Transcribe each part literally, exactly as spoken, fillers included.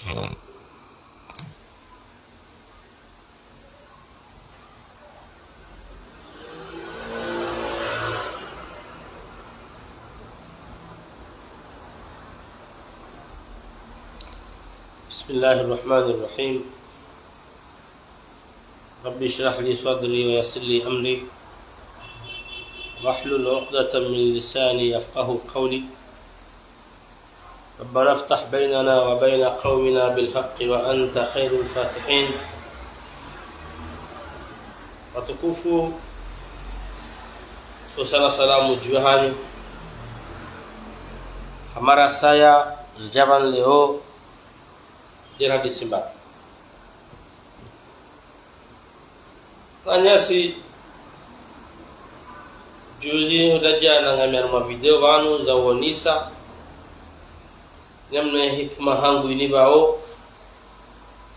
بسم الله الرحمن الرحيم. رب اشرح لي صدري ويسر لي أمري واحلل عقدة من لساني يفقهوا قولي. ربنا افتح بيننا وبين قومنا بالحق وأنت خير الفاتحين. Watukufu, swala salamu dju hanyu. Hamara saya, zidjapvanu leo, djera disimba. Wananyasi, juzi hata djana ngamina video pvanu za uonesa namna ye hikima hangu inipvao,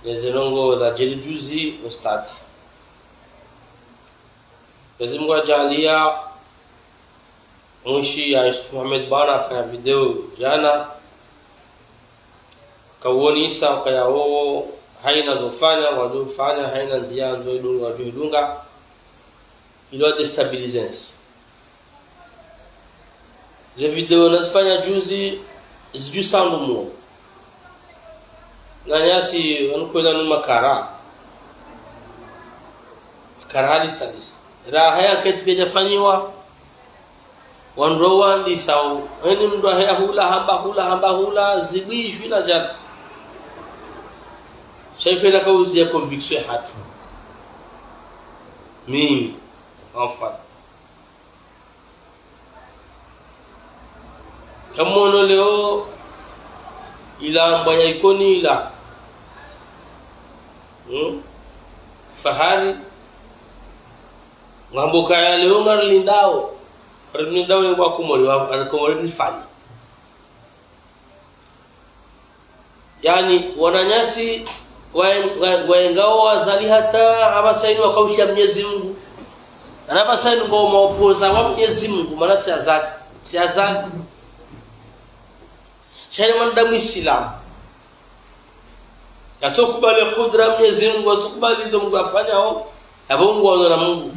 ne ze ndrongoo zadjiri juzi ustadhi. Mwenyezi Mungu hadjaaliya, mwishi ya Yusuf Mohamed Bwana hafanya video djana, haka uonesa ukaya wowo haina zofanya, wadjofanya, haina ndzia ndzo idunga, wadjoidunga, ili wa déstabiliser ntsi. Ze video nazifanya juzi, zidjusa ndrumwo. Wananyasi, wanu kwenda nu makara. Makara halisi halisi. Raha ya keti kedjafanyiwa, wandru wandisa, heni mndru ahe ahula, hamba hula, hamba hula, zibwishwi na djana. Sha ipvo ina kauzi ya conviction hatru. Mimi, enfin. Kamwono leo, ila mbwa ya Ikoni ila. Hmm? Fahari. Ngambo kaya leo ngarilindao. Ngarilindao ni wa Komori, wa, wa Komori nifanya. Yaani, wananyasi, wa, wa, waengao Azali hata apvasa inu wakaushiya Mwenyezi Mungu. Apvasa inu ngwao maopoza wa Mwenyezi Mungu, mana tsi Azali. Tsi Azali. Sha ina mwanadamu Isilamu. Yatsokubali kudra Mwenyezi Mungu, yatsokubali izo Mungu afanyao, yapvo ngwaono na Mungu.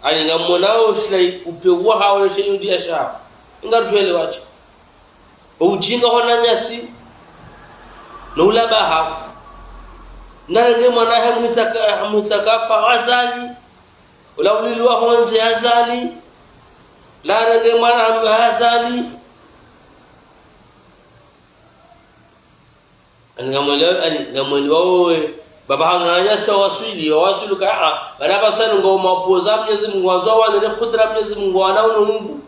Ani ngamwonao shila upvewa hao ne shenyu ndiya shao. Inga rutwele wache. Ujinga wananyasi, no ulaba hao. Narenge mwana hamwitsa ka-, hamwitsa kafa Azali. Ula ulilwa hondze Azali. Narenge mwana ham-, Azali. Ani ngamwele, ani ngamwele wawe. Baba hanganya sa waswili, waswili ka, ah, bana basanu ngo mapoza Mwenyezi Mungu, wandzo wane ne kudra Mwenyezi Mungu, wana unu Mungu.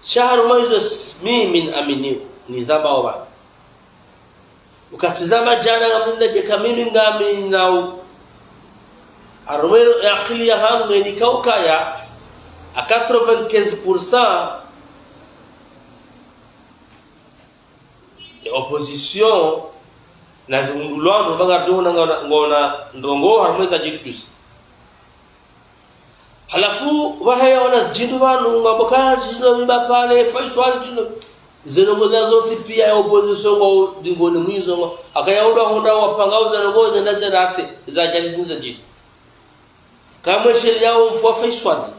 Sha harumwa izo s-, mi, mi naminio, nizambao pvanu. Wakati zama djana ngamina djeka mimi ngaminao. Harumwa ye akili yahangu ngenikao ukaya, à quatre-vingt-quinze pour cent ya opposition, na zihundulwano, banga dona ngona, ngona ndrongoo harumwa ye kadjiri tusi. Halafu, pvaheya wana djindru pvanu, ngwambo ka djindru mimba pvale, Faiswali djindru. Ze ndrongoo zazo zontsi pia ya opposition ngo, dingoni mwizo ngo. Akaya unda honda wapanga uza ndrongoo zenda zenda ate, za djali zindza djiri. Kamwe sheli yao mfu wa Faiswali.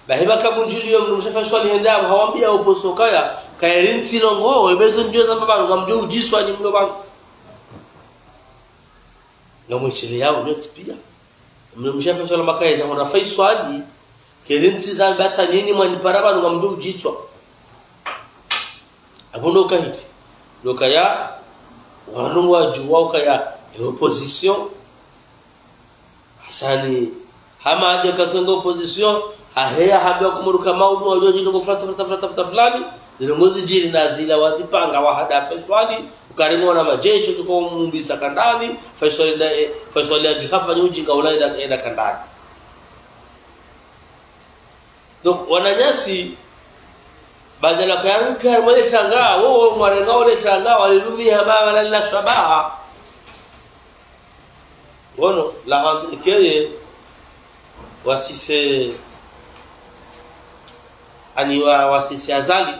Bahi pvaka mundjili yo mdrumshe Faiswali hende apvo, hawambia opposition kaya, kaya rintsi ndrongoo, ebezo ndjo za mbapvanu, ngamdjo udjiswa ni mlo pvanu. Ngamweshele yao nyontsi pia. Mdrumshe Faiswali makaya za honda Faiswali, kele ntsi za mbata nyinyi mwanipara pvanu ngamdjo udjiswa. Apvo ndo kahiti. Ndo kaya, wanu ngwadjuwa ukaya, e opposition. Hasani, hama adje katonga opposition, haheya hambia kumuruka maudu, wadjo djinongo fulani, fulani, fulani, fulani, fulani. Zilongo zidjiri na zila wazipanga wahada Faiswali, ukarimwa na majeshi, tuko mumbisa kandani, Faiswali na, eh, Faiswali adjuha fanya ujinga ula enda, enda kandani. Donc, wananyasi, badala kuyarika mwele tanga, wo, wo, mwarenga ole tanga, walilumi hama, walila shabaha. Ngono, la handi ikeye, wasise, ani wa, wa sisi Azali.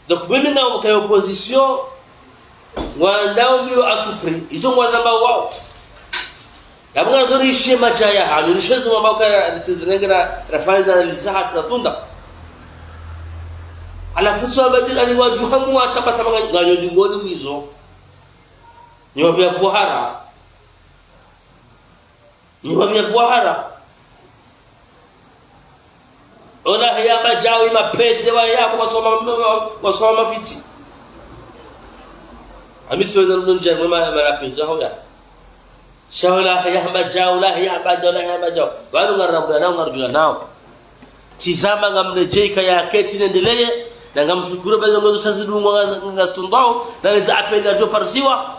Donc, mimi nga mkaye opposition, ngwandao mbio à tout prix. Izo ngwazamba wao. Yapvo ngazori ishiye madjaya hanyu, nishezo mamba ukaya nitizirenge na rafanya na liza hatru na tunda. Halafu tsi wamba djika ni wadjuha mu watabasa manga nganyo dingoni mwizo. Ni wapvia fuhara. Ni wapvia fuhara. Ola heya madjao ima pede wa ya kwa soma, wa soma mafiti. Ami si wenda lundo ndjani mwe ma, ma la pede ya hoya. Sha ola heya madjao, ola heya madjao, ola heya madjao. Wanu ngarambula nao, ngarujula nao. Tizama ngamredjei kaya keti nendeleye, na ngamshukuru bazi ngozo sasi dungo nga, nga stundao, na neza apeli ya jo parisiwa.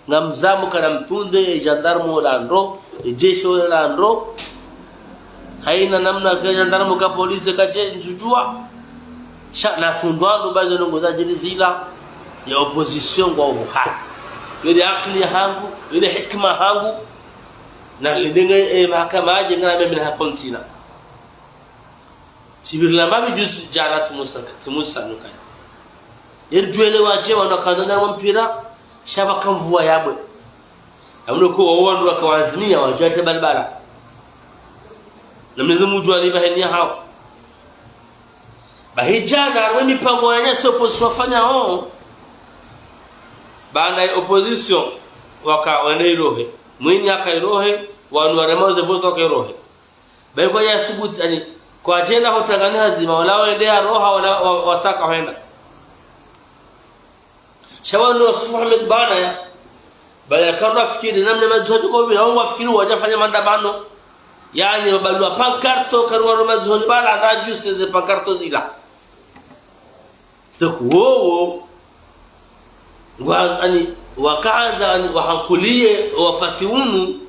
Ngamzamu kana mtunde, e gendarme ola ndro, e jeshi ola ndro. Haina namna ka gendarme ka police ka je nzujua. Sha na tundwa ndo bazi ndrongo za djeli zila, ya opposition ngwa ubuhari. Yele akili ya hangu, yele hikima hangu, na lidenge, e, mahakama aje ngana mimi na hakontina. Tsibiri la mbabi juzi djana tsimusa, tsimusa nukaya. Yeri djuwele wadje wanu wakandza na mwa mpira, sha pvaka mvua yabwe. Amno ko wawandru wakawandzimiya wadje wate balibala. Na mnezi mudjuwa liba heniya hawo. Bahi djana, harumwa mipango ya nyasi opposition wafanya ho. Bana ya opposition, waka wende irohe. Mwinyi aka irohe, wanu warema ze vote waka irohe. Bayi kwa ya subuti, ani, kwa djenda ho tangani hazima, wala wende ya roha, wala wa, wasaka hwenda. Sha wanu Yusuf Mohamed bana ya, bala ya karwa fikiri, namna madzuhoni kwa wina, wongo wafikiri wadja fanya maandamano. Yani, wabalwa pankarto, karwa ro madzuhoni bala, na juse ze pankarto zila. Donc, wowo, ngwa, ani, wakandza, ani, wahankuliye, wafati unu,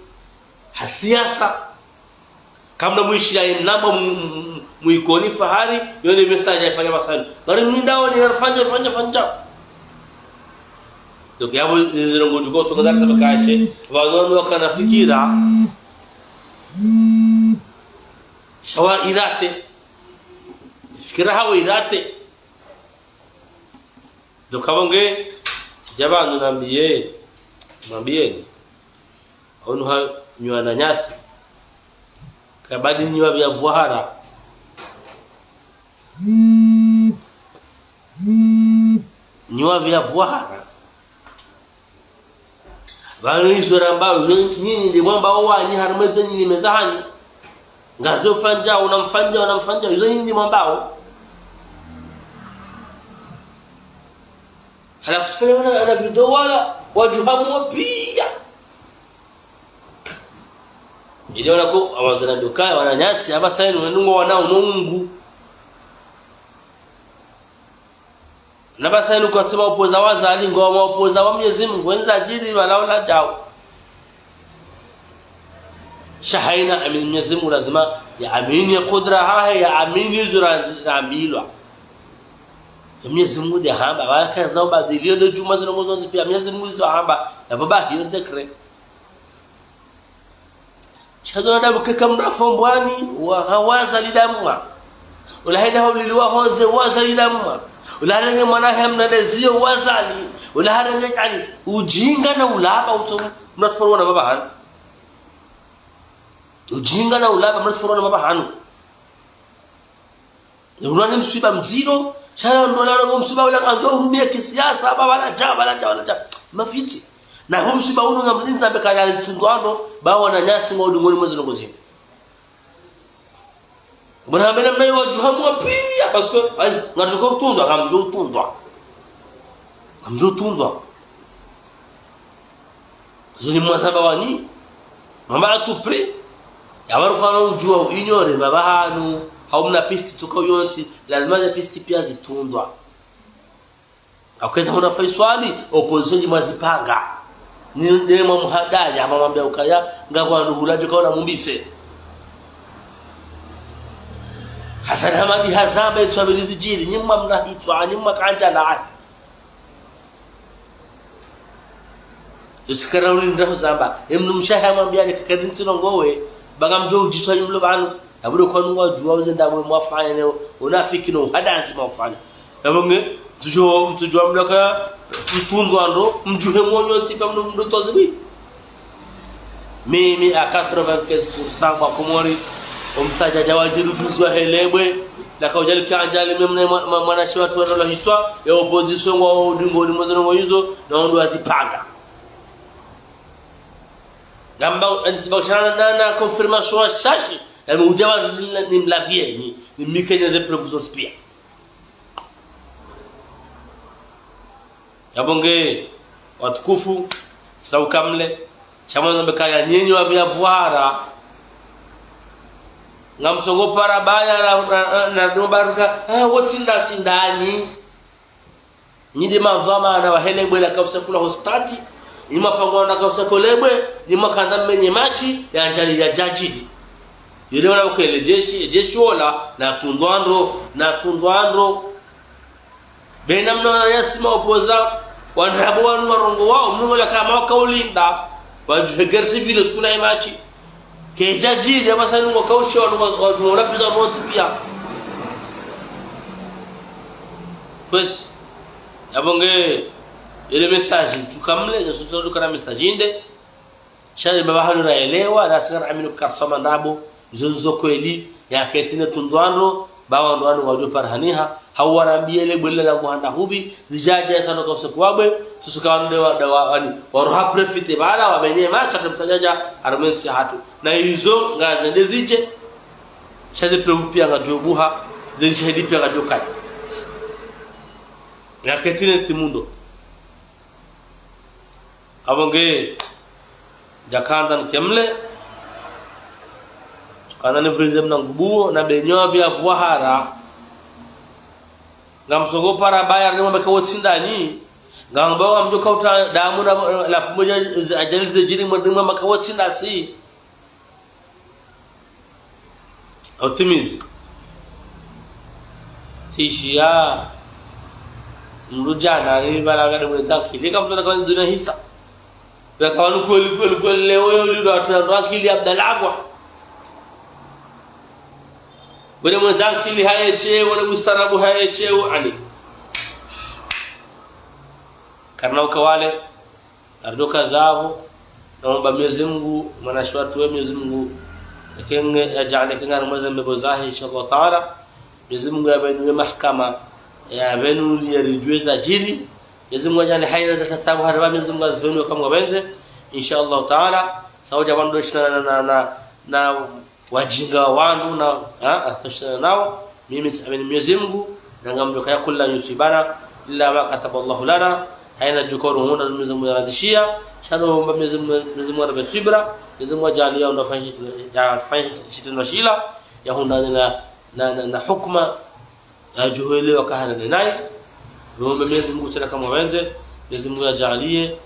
ha siasa. Kamna mwishi ya imnamba mu, mu, mu, muikoni fahari, yone message ya ifanya masani. Bari mnindao ni yarifanya, fanya, fanya. Donc, yabo ziziro ngudu kwa soka dasa bakashe, wanono wakana fikira. Sha wa irate. Fikira hawo irate. Donc, abo nge, djaba anu nambiye, mwambiyeni. Unu ha nyuwa na nyasi. Kabadi nyuwa biya vuhara. Nyuwa biya vuhara. Pvanu izo ramba, izo nyinyi ndi mwamba owanyi harimwa ze nyinyi meza hanyu. Ngazo fanya, unamfanya, unamfanya, izo nyinyi ndi mwambao. Halafu tsifanya wana, ana video wala, wadjuhamu wa piya. Ili wana ko, awandzana ndo kaya, wananyasi, apvasa inu, wenu ngo wana uno ungu. Na apvasa inu kwa tsema opoza wazali, ngo wa opoza wa Mwenyezi Mungu, wendza djiri, wala ula djao. Sha haina amini Mwenyezi Mungu lazima ya amini ya kudra hahe, ya amini zura zambilwa. Ya Mwenyezi Mungu nde hamba, wala kaza ubadiliyo nde djuma zino ngozo nzi piya Mwenyezi Mungu izo hamba, ya baba hiyo décret. Sha zo na damu keka mrafo mbwani, wa, ha, wazali damu wa. Ula henda haulili wa honze, wazali damu wa. Ula harenge mwana he mna leziyo, wazali. Ula harenge, ani, ujinga na ulaba, utso, mrasiporo na baba hanu. Ujinga na ulaba, mrasiporo na baba hanu. Unu ni mswiba mdziro, sha la ndo la ngo mswiba ula ngandzo urumie kisiasa, ba wala dja, wala dja, wala dja. Mafiti. Na hu mswiba unu ngamlindza mbe kaya zitundwa ndo, ba wananyasi ngo dungoni mwezi ndrongo zinu. Mwana hambe namna yo wadjuhamu wa piya, parce que, ayi, ngatsuko utundwa, kamdjo utundwa. Kamdjo utundwa. Zoni mwazamba wani, mamba à tout prix. Ya waru kwana udjuwa u ignore, baba hanu, hau mna piste tsuka uyontsi, lazima ze piste piya zitundwa. Akweza mwana Faiswali, opposition ni mwazipanga. Ni, ni mwa muhadaya, mwa mwambia ukaya, nga kwa ndugu ladjo kaona mumbise. Hassan Hamadi hazamba, itswa bili zidjiri, ni mwa mna hitswa, ni mwa kandja la. Yo tsikara uli ndrahu zamba. Emnu mshaha mwambia ni kakari ntsi longowe. Ba ngamdjo udjiswa imlo pvanu. Yapvo ndo kwanu ngwadjuwa uze ndapvo mwafanya ne unafiki no uhadazi mwafanya. Yapvo nge, mtsudjo, mtsudjo mlaka, mtundwa ndro, mdjuhe mwonyo tsipa mdo, mdo tozibwi. Mimi à quatre-vingt-quinze pour cent wa Komori, omsadjadja wadjiru djuzi wa Helebwe, na kaudjali kandjali mimi mwa-, mwa-, mwanashe watru wadrola hitswa, ya opposition wa udingo ni mwezo ngo yizo, na ondo wazipanga. Ngamba, nisiba kushana na, na confirmation wa shashi, na mi udjawa ni, ni mlabieni, ni mikenye ze preuves zontsi pia. Yapvo nge, watukufu, sila ukamle, shamwa nambeka ya nyenye wa vya vwara. Ngamsongo para baya na, na, na, na, no baraka, ah, wotsinda sindani. Nyi nde madhwamana wa Helebwe la kausa kula hostati, nyi mapangwa na kausa kolebwe, nyi makanda menye matshi, ya ndjali ya djadjili. Yule wana ukele jeshi, jeshi wola, na tundwa ndro, na tundwa ndro. Bena mna wana yasima opoza, wandrabo wanu warongo wao, mnungo la kama wakaulinda, wadjuhe guerre civile sukula imatshi. Kedjadjili, ya masani wakausha wanu wa, wa, wa, wapviza wontsi pia. Kwezi, yapvo nge, yele message, tsukamle, ya susa dukana message inde. Shale baba hanu raelewa, na sikara aminu karsoma ndapvo, zonzo kweli, ya ketine tundwa ndro, ba wandru wanu wadjo parihaniha, hau warambiye le bwele la kuhanda hubi, zidjadja ya tano kausa kuwabwe, susuka wanu nde wa, nde wa, wani, waroha profite bala, wamenye maka, tumsadjadja, harumwa entsi hatru. Na izo, ngazende zidje, shaze preuve pia ngadjo buha, zen shahidi pia ngadjo kaya. Ya ketine timundo. Yapvo nge, djakanda nkemle, tsukana nivurize mna ngubuo, na benyo vya vwahara. Ngamsongo para baya, ni mwambeka wotsindani. Ngamba ngamdjo kauta damu na, na fumbo dja, ajali ze djiri mwa, ni mwambeka wotsindasi. Optimisme. Sishiya. Mdru djana, ni bala ngade mwendza akili. Eka mdru na kwa dunia hisa. Weka wanu kweli, kweli, kweli, leo yo lido atuna ndo akili Abdallah kwa. Wene mwendza akili haye che, wene mustarabu haye che, ani. Karina ukawale. Ardoka zapvo, na omba Mwenyezi Mungu, mwanashe watru we Mwenyezi Mungu, ekenge, ya djaali ekenge harumwa ze mbepvo zahe, insha Allah Taala. Mwenyezi Mungu ya pvenuwe mahakama, ya pvenuwe ya ridjuwe zadjiri. Mwenyezi Mungu ya djaali haina za tasabu harumwa Mwenyezi Mungu azipvenuwe kamwe pvendze, insha Allah Taala. Sawa dja pvandru shina na, na, na, na, wadjinga wa wandru na, ha, atoshana nao. Mimi ntsamini Mwenyezi Mungu, na ngamdjo kaya kullu lan yusibana illa ma kataba Allahu lana. Haina djukuru hundra Mwenyezi Mungu yaradhishiya. Shano omba Mwenyezi Mungu, Mwenyezi Mungu ya rabe subira. Mwenyezi Mungu ya djaaliye ndo afanye, ya afanye shitrendwa shila, ya hundra na, na, na, na hukuma ya djuhele wa kahana ne nayi. Nomba Mwenyezi Mungu tsena kamwe pvendze, Mwenyezi Mungu ya djaaliye.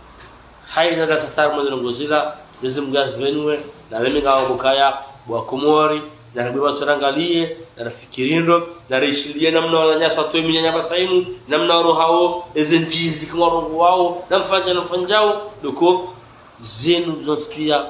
Haina za tasabu mwa ze ndrongoo zila, Mwenyezi Mungu ya zipvenuwe, na mimi ngaomba ukaya, bo wa Komori, na rabi wa tsorangaliye, na rafikiri ndro, na rishiliye namna wananyasi watru we minyanya pvasa inu, namna warohao, eze ndjizi kamwe warongoao, na mfanya na mfanyao, ndoko, zinu zontsi pia,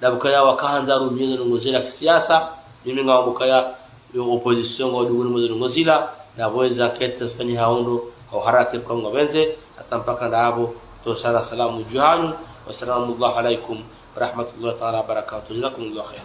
na pvo ukaya wakahandza rumiye ze ndrongoo zila kisiyasa, mimi ngaomba ukaya yo opposition ngwadunguni mwa ze ndrongoo zila, na pvo eza kete zifanye haundro, hau haraka kamwe pvendze, hata mpaka ndapvo, toshana salamu dju hanyu, wassalamu alaikum warahmatullahi taala wabarakatuh. Jazakumullahu khair.